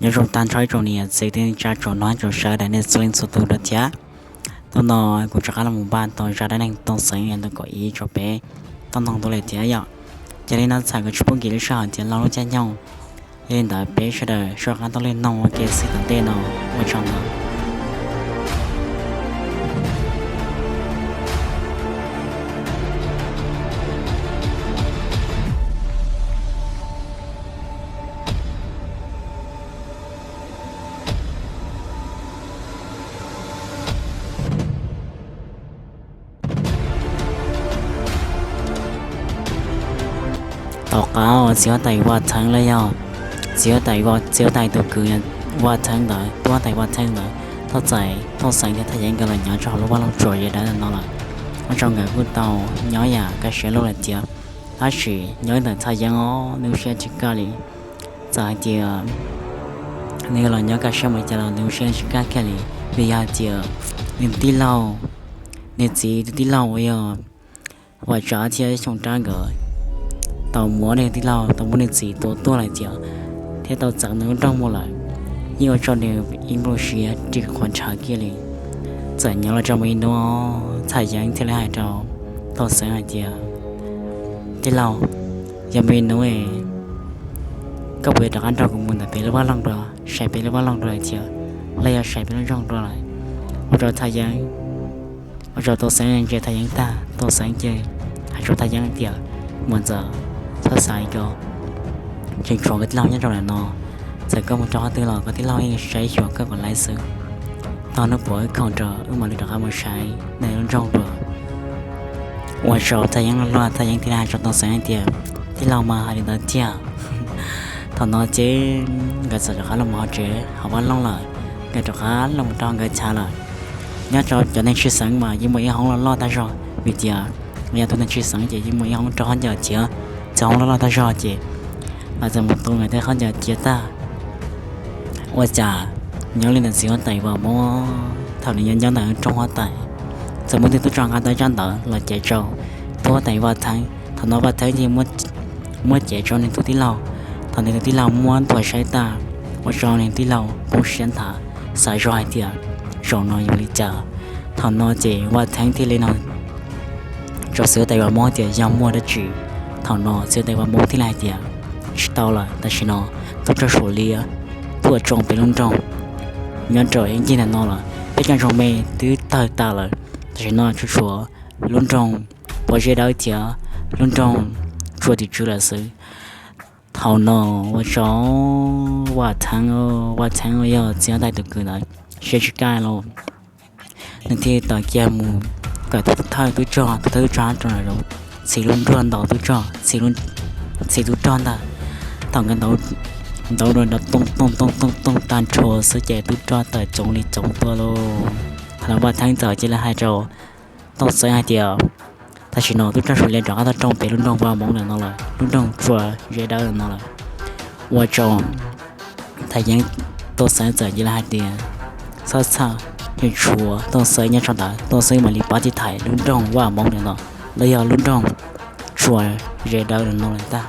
Nyob zoo tag nrho ib tsoom niam txiv kwv tij neej tsa tsoom mloog tsoom saib daim nej txhua leej txhua tus rau thiab. Hnub no kuv rov qab los mus npaj tau zaj dab neeg Tooj Xeeb tus kaum ib rau peb tau mloog dua lawm thiab yom. Ces li no txhawm kom tsis pub nkim lub sij hawm thiab laug lub caij nyoog. Yog li ntawd peb sawv daws soj qab taug lw mloog ua ke xwb tom ntej no, ua tsaug ntau. Tom qab uas txiv huab tais Vaj Theeb los yog txiv huab tais, txiv huab tais tus kwv Vaj Theeb ntawd, tub huab tais Vaj Theeb ntawd, tau txais Tooj Xeeb thiab Thaj Yeeb nkawd los nyob rau hauv lub vaj loog tsuas ze dawb no lawm. Ua rau nkawd kuj tau nyob yam kaj siab lug lawm thiab. Tab sis nyob ntawm Thaj Yeeb os, nws siab tsis kaj li. Txawm hais tias nws los nyob kaj siab npaum li cas los nws siab tsis kaj kiag li, vim yog hais tias nws tij laug, nws txiv tus tij laug uas yog Vam Tsav thiab Xyooj Rab nkawd tau muab nws tij laug, tau muab nws txiv tua tuag lawm thiab, thiab tau txeev nws lub nroog mus lawm, yeej ua rau nws ib nplooj siab tsis khuav ntshaw kiag li. Txawm nyob los tau muaj ib hnub, Thaj Yeeb thiaj li hais rau Tooj Xeeb hais tias, tij laug, yog muaj ib hnub koj puas yuav rov qab nrog kuv mus ntawm peb lub vaj loog dua, saib peb lub vaj loog dua lawm thiab, los yog saib peb lub nroog dua lawm? Ua rau Thaj Yeeb, ua rau Tooj Xeeb ntsia Thaj Yeeb tag, Tooj Xeeb ces hais rau Thaj Yeeb tias, mus ntxawm, txhob xav ko, tseem tshuav koj tij laug nyob rau ntawm no. Txawm koj mus rau qhov twg los koj tij laug yeej saib xyuas koj kom laib xwb. Txog hnub puas wb khoom rau wb mam li rov qab mus saib nws lub nroog dua. Ua rau Thaj Yeeb loj loj, Thaj Yeeb thiaj li hais rau Tooj Xeeb hais tias, tij laug mas hais li ntawd tiag. Thaum no ces nkawd txawm rov qab los mus hauv tsev hauv vaj loog lawm, nkawd rov qab los mus rau nkawd chav lawm. Nyob rau cov neeg tshwj xeeb mas yeej muaj ib hoob loj loj tag zog, vim tias yog tus neeg tshwj xeeb ces yeej muaj ib hoob rau khaub ncaws thiab, txog hoob loj loj tag zog ces lawv txawm mus tu nkawd tej khaub ncaws cia tag. Ua cas nyob li ntawm txiv huab tais Vam Hmoob, thaum nws nyob nyob ntawm rooj huab tais, txawm muaj ib tug tub rog nqa tau tsab ntawv los cev rau tub huab tais Vaj Theeb. Thaum no Vaj Theeb thiaj muab cev rau nws tus tij laug. Thaum nws tus tij laug muab nthuav saib tag, ua rau nws tij laug poob siab nthav, xav zoj hais tias, zaum no yuav li cas? Thaum no ces Vaj Theeb thiaj li no rau txiv huab tais Vam Hmoob tias yog muaj dab tsi. Thaum no txiv huab tais Vam Hmoob thiaj li hais tias, tsis tau lawm, tam sim no tub rog Suav Liab tuaj tsoo peb lub nroog nyob rau ib ncig ntawm no lawm, peb cov nroog me twb tawg tas lawm, tam sim no tsuas tshuav lub nroog Pov Zeb Dawb thiab lub nroog Tsua Tim Tswv lawm xwb. Thaum no ua rau Vaj Theeb, Vaj Theeb uas yog txiv huab tais tus kwv ntawd siab tsis kaj los, nws thiaj tawm kiag mus kom tus thawj tub rog, tus thawj tub rog rau nraum zoov, txhij lub nruas ntaus tub rog, txhij tub rog ntag. Thaum nkawd ntaus ntaus dua nrov tooj tooj tooj tooj tooj tag nrho xwb ces tub rog tawm txoov li txoov tuaj lauj. Thaum no Vaj Theeb txawm cia li hais rau Tooj Xeeb hais tias, tam sim no tub rog Suav Liab rov qab tuaj tsoo peb lub nroog Vaj Hmoob ntawm no lawm, lub nroog Tsua Zeb Dawb ntawm no lawm. Ua rau Thaj Yeeb, Tooj Xeeb txawm cia li hais tias, txhob txhawj, tseem tshuav Tooj Xeeb nyob rau ntawd, Tooj Xeeb mam li pab tiv thaiv lub nroog Vaj Hmoob ntawm no, los yog lub nroog Tsua Zeb Dawb ntawm no lawm ntag.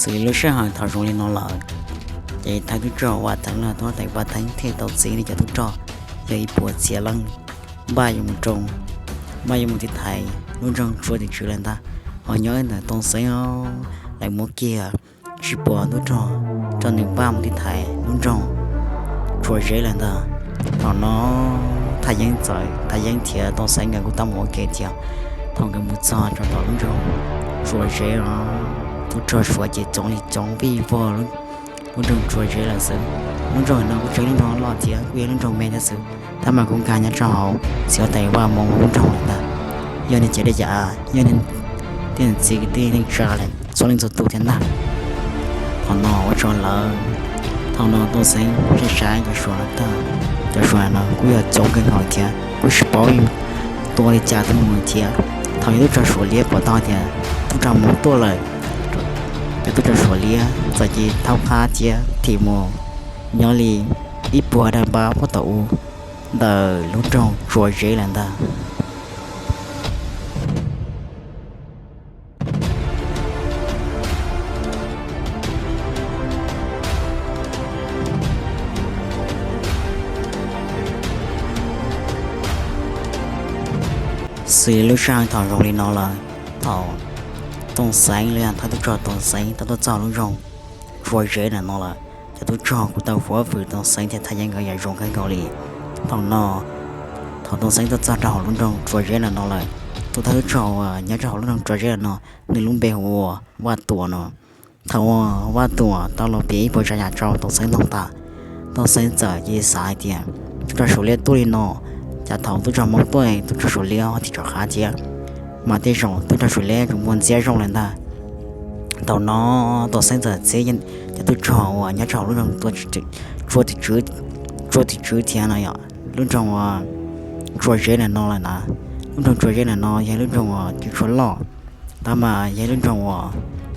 Xws li lub sij hawm thaum zoo li no lawm, ces thawj tub rog Vaj Theeb los tub huab tais Vaj Theeb thiaj tau txib li cov tub rog yog ib puas txhiab leej npaj yuav mus roo, npaj yuav mus tiv thaiv lub nroog Tsua Tim Tswv lawm ntag. Ho nyob ntawm Tooj Xeeb, lawv muab kiag tsib puas tub rog rau nws npaj mus tiv thaiv lub nroog Tsua Zeb lawm ntag. Thaum no Thaj Yeeb txawm, Thaj Yeeb thiab Tooj Xeeb nkawd kuj tau mus ua ke thiab. Thaum nkawd mus txog rau tom lub nroog Tsua Zeb os, tub rog Suav ces txoov li txoov vij vog lub nroog Tsua Zeb lawm xwb. Lub nroog no kuj tseem lub nroog loj thiab kuj yog lub nroog me thiab xwb, tab mas kuj nkag nyob rau hauv txiv huab tais Vaj Hmoob lub nroog lawm ntag. Yog niag cev dej yam, yog niag tij niam txiv kwv tij neej tsa lawm txhua leej txhua tus thiab ntag. Thaum no ua rau lawv, thaum no Tooj Xeeb saib saib cov Suav no tag, cov Suav no kuj yog txoov kawg nkaus thiab kuj tsis paub tua li cas tuaj mus thiab. Thaum yog tub rog Suav Liab pom tau tias tub rog Hmoob tuaj lawm, Cov tub rog Suav liab txawm cia li thaub qab thiab thim mus nyob li ib puag daj npab puag tom u ntawm lub nroog Tsua Zeb lawm ntag. Xws li lub sij hawm thaum zoo li no lawm, thaum Tooj Xeeb los yog thawj tub rog Tooj Xeeb tau tuaj txog lub nroog Tsua Zeb ntawm no lawm, cov tub rog kuj tau huab hwm Tooj Xeeb thiab Thaj Yeeb nkawd yam zoo kawg nkaus li. Thaum no, thaum Tooj Xeeb tuaj txog rau hauv lub nroog Tsua Zeb ntawm no lawm, tus thawj tub rog uas nyob rau hauv lub nroog Tsua Zeb ntawm no, nws lub npe hu ua Vaj Tuam no. Thaum uas Vaj Tuam tau los piav ib puas tsav yam rau Tooj Xeeb mloog tas, Tooj Xeeb txawm cia li xav hais tias tub rog Suav liab tuaj li no, cas thaum tub rog Hmoob tuaj tub rog Suav liab ho thim rov qab thiab, mas tej zaum tub rog Suav liab tsuas muaj ntxiab zoo lawm ntag. Thaum no Tooj Xeeb txawm txib cov tub rog uas nyob rau hauv lub nroog Tsua Tim Tswv thiab no yog lub nroog uas Tsua Zeb ntawm no lawm na. Lub nroog Tsua Zeb ntawm no yog lub nroog uas tsis tshua loj, tab mas yog lub nroog uas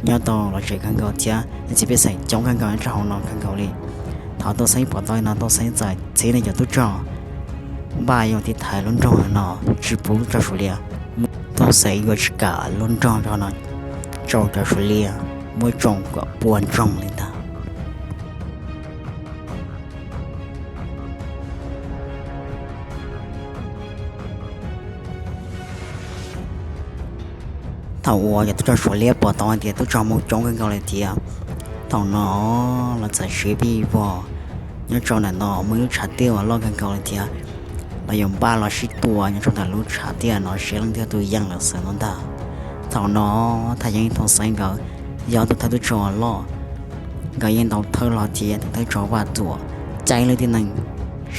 nyob tau lom zem kawg nkaus thiab txiv pej xeem coob kawg nkaus nyob rau hauv no kawg nkaus li. Thaum Tooj Xeeb pom tau li no Tooj Xeeb txawm txib nws cov tub rog npaj yuav tiv thaiv lub nroog no, tsis pub tub rog Suav liab, Tooj Xeeb yuav tsis kam lub nroog no rau cov Suav liab muab tsoo kom puas ntsoog li ntag. Thaum uas cov tub rog Suav liab pom tau hais tias tub rog Hmoob coob kawg nkaus li thiab, thaum no lawv txawm siv vij vog nyob rau ntawm no muaj ib lub tshav tiaj uas loj kawg nkaus li thiab, lawv yuav npaj los sib tua nyob rau ntawm lub tshav tiaj no seb leej twg tus yeej lawm xwb no ntag. Thaum no Thaj Yeeb Tooj Xeeb nkawd yog tus thawj tub rog loj, nkawd yeej ntaus thawj los thiab tus thawj tub rog Vaj Tuam caij leej tib neeg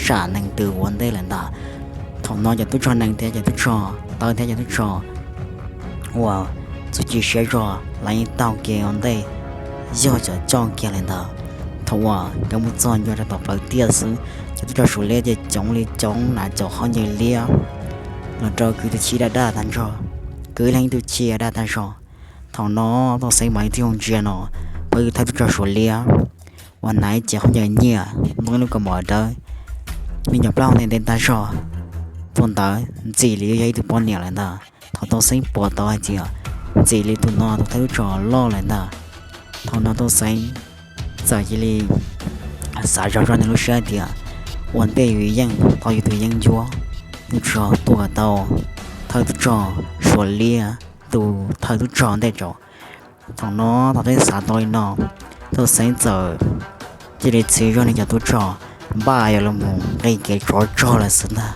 sam nees ntws ua ntej lawm ntag. Thaum no cov tub rog nees thiab cov tub rog tawv thiab cov tub rog uas txuj ci siab zog lawv yeej taug kev ua ntej yog cov coj kiag li ntawd. Thaum uas nkawd mus txog ncua rau tom plawv tiaj xwb, cov tub rog Suav liab ces coob li coob na, cov khaub ncaws liab los rau kwv tus chij daj daj tag nrho, kwv leej ib tug chij daj tag zog. Thaum no Tooj Xeeb mam li thiaj ntsia no, pom tus thawj tub rog Suav liab uas hnav ib ce khaub ncaws nyiaj, ntaus lub kaus mom dawb, me nyuam plaub hau ntev ntev tag zog, tus ntawd ntxim li yog ib tug poj niam lawm ntag. Thaum Tooj Xeeb pom tau hais tias ntxim li tus no tus thawj tub rog loj lawm ntag, thaum no Tooj Xeeb txawm cia li xav zog zog nws lub siab tias ua ntej yus yeej tau yus tus yeeb ncuab, yus tsuas tuaj kom tau thawj tub rog Suav liab tus thawj tub rog ntej tso. Thaum no thaum twb xav tau li no, Tooj Xeeb txawm cia li txhij zog nws cov tub rog npaj yuav los mus nqis kev tsov rog lawm xwb ntag.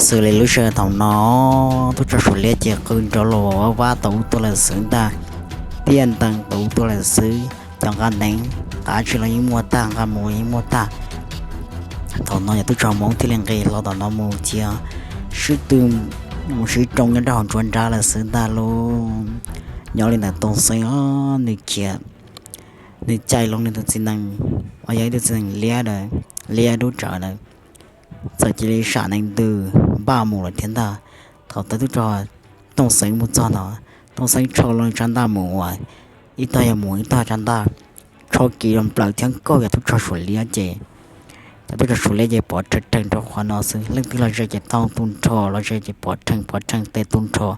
Xws li lub sij hawm thaum no, tub rog Suav liab ces qw nrov los vab tau ub tuaj lawm xwb ntag, tiaj ntees tau ub tuaj lawm xwb, cov nqa neev qav tsi los yeej muaj tag, nqa mus yeej muaj tag. Thaum no yog tub rog Hmoob thiaj li nqis hlo tom no mus thiab sib tw mus sib roo nyob rau hauv nruab nrab lawm xwb ntag lauj. Nyob li ntawm Tooj Xeeb os, nws khiav, nws caij loo nws tus txiv nees uas yog ib tug txiv nees liab, liab dub rawv ntawd, txawm cia li sam nees ntws npaj mus lawm thiab ntag. Thaum tawm tub rog Tooj Xeeb mus txog no, Tooj Xeeb rho loo tsab ntaj mus uas ib tog yog mus ib tog tsab ntaj, rho kiv los nplawm thiab nkaug cov tub rog Suav liab ces cov tub rog Suav liab ces pov rhees rhees rau qhov no xwb, leej twg los ze ces taug tu nrho, los ze ces pov rhees pov rhees tes tu nrho,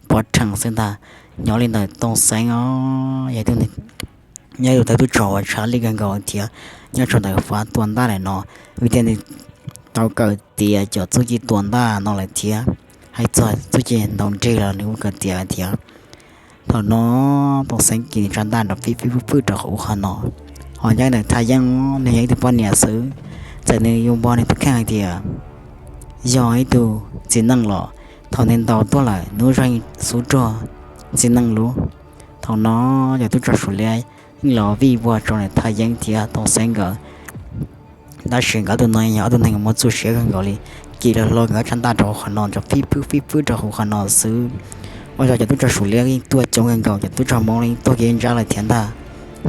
pov rhees xwb ntag. Nyob li ntawm Tooj Xeeb os, yog tus thawj tub rog uas tshav li kawg nkaus thiab nyob rau ntawm fav tua ntaj lawm no, vim tias nws tau kawm tias cov txuj ci tua ntaj no lawm thiab, hais txog txuj ci ntaus nrig los nws kuj kawm tias lawm thiab. Thaum no Tooj Xeeb kiv nws tsab ntaj nrov fib fib fwj fwj rau qhov ub qhov no, ho nyob ntawm Thaj Yeeb nws yog ib tug poj niam xwb, txawm nws yuav npog nws tus kheej hais tias yog ib tug txiv neej los thaum nws ntaus tuaj lawm nws zoo xub rog txiv neej lub. Thaum no cov tub rog Suav liab yeej los vij vog rau ntawm Thaj Yeeb thiab Tooj Xeeb nkawd, tab sis nkawd ob tug no yog ob tug neeg muaj txuj siab kawg nkaus li, Ces los hlo nkawd tsab ntaj rau hauv qhov no, tso fib fwb fib fwb rau hauv qhov no xwb. Ua rau cov tub rog Suav liab yeej tuaj coob kawg nkaus, cov tub rog Hmoob yeej tuaj kev ntsab lawm thiab ntag.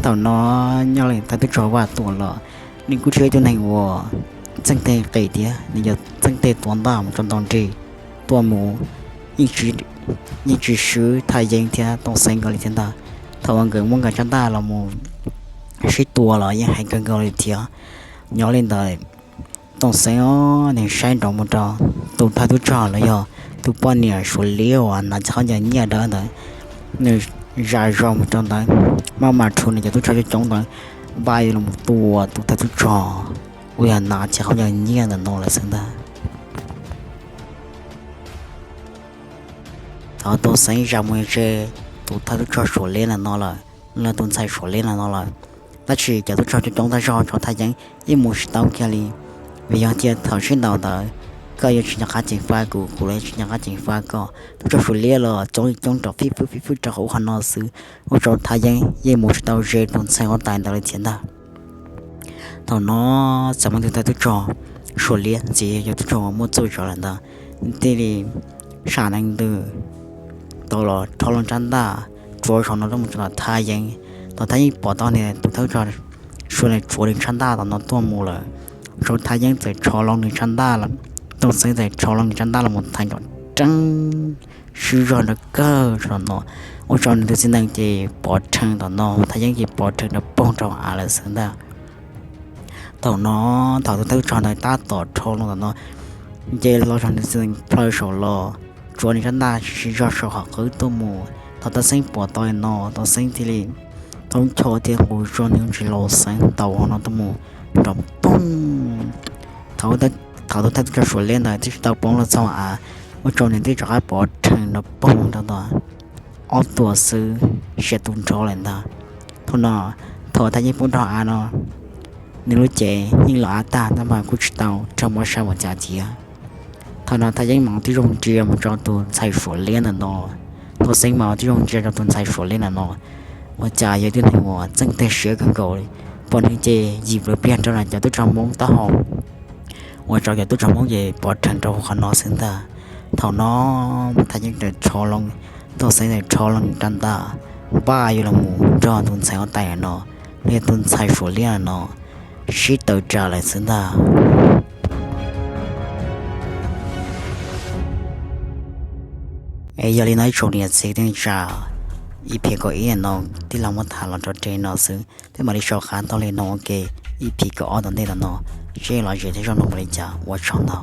Thaum no nyob li thawj tub rog Vaj Tuam los nws kuj tsis yog ib tug neeg uas txeej teg qis thiab, nws yog txeej teg tuav ntaj mus rau ntau nrig tuaj mus, yeej tsis swb Thaj Yeeb thiab Tooj Xeeb nkawd li thiab ntag. Thaum uas nkawd muab nkawd tsab ntaj los mus sib tua los yeej heev kawg nkaus li thiab. Nyob li ntawd Tooj Xeeb nws saib nrov mus rau tus thawj tub rog los yog tus poj niam Suav liab uas hnav cov khaub ncaws nyiaj dawb ntawd, nws zam zog mus rau ntawd, maj mam rhuav nws cov tub rog coob coob ntawd npaj yuav los tua tus thawj tub rog uas yog hnav cov khaub ncaws nyiaj ntawm no lawm xwb ntag. Thaum Tooj Xeeb zam mus ze tus thawj tub rog Suav liab ntawm no lawm, los tus ntxhais Suav liab ntawm no lawm, tab sis cov tub rog coob coob tag zog rau Thaj Yeeb yeej mus tsis tau kiag li. Vim yog tias thaum sib ntaus ntawd koj yuav tsis nco qab ceev faj kuv, kuv los tsis nco qab ceev faj koj, tub rog Suav liab los coob coob rau fib fwb fib fwb rau hauv qhov no xwb, ua rau Thaj Yeeb yeej mus tsis tau ze tus ntxhais huab tais ntawd li thiab ntag. Thaum no txawm muaj tus thawj tub rog Suav liab ntxiv yog tub rog uas muaj txuj zov lawm ntawd, thiaj li sam nees ntws tau los rho loo tsab ntaj tsuav saum no tuaj mus rau tom Thaj Yeeb. Thaum Thaj Yeeb pom tau nws tus thawj tub rog Suav liab tsuav nws tsab ntaj tom no tuaj mus lawm, ua rau Thaj Yeeb txawm rho loo nws tsab ntaj lawm, Tooj Xeeb txawm rho loo nws tsab ntaj los mus thaiv nrov reeb sib zog nrov kawg rau tom no, ua rau nws tus txiv nees ces pov rhees tom no, Thaj Yeeb ces pov rhees rau poog rau av lawm xwb ntag. Thaum no thaum tus thawj tub rog ntawd tab tom rho loo tom no, nce hlo rau nws txiv nees plaws saum los tsuav nws tsab ntaj sib zog saum qhov qwb tuaj mus. Thaum Tooj Xeeb pom tau li no, Tooj Xeeb thiaj li thoob ncho thiab nqus zog nws tus ntsis laus xeev ntaus hauv no tuaj mus nrov poog. Thaum tus thawj tub rog Suav liab ntawd twb tsis tau poob los txog av, ua rau nws twb rov qab pov rhees nrov poog rau tom ob tuam xwb, sia tu nrho lawm ntag. Thaum no, thaum Thaj Yeeb poob rau av no, nws lub cev yeej los av tag tab mas kuj tsis tau raug mob sab ua cas thiab. Thaum no Thaj Yeeb mas twb zoo ntsia mus rau tus ntxhais Suav liab ntawm no, Tooj Xeeb mas twb zoo ntsia rau tus ntxhais Suav liab ntawm no, ua cas yog ib tug neeg uas txeej teg siab kawg nkaus li, pom nws ces yim plawv pliag rau nws cov tub rog Hmoob taub hau, ua rau cov tub rog Hmoob ces pov rhees rau hauv qhov no xwb ntag. Thaum no Thaj Yeeb txawm rho loo, Tooj Xeeb txawm rho loo tsab ntaj npaj yuav los mus nrog tus ntxhais huab tais no, los yog tus ntxhais Suav liab no sib tawm tsam lawm xwb ntag. Es yog li no ib tsoom niam txiv kwv tij, E P kaum ib no tij laug muab tham los rau txij no xwb, peb mam li sib ntsib dua li no ua ke E P kaum ob tom ntej no, seb lom zem thiab zoo mloog npaum li cas, ua tsaug ntau.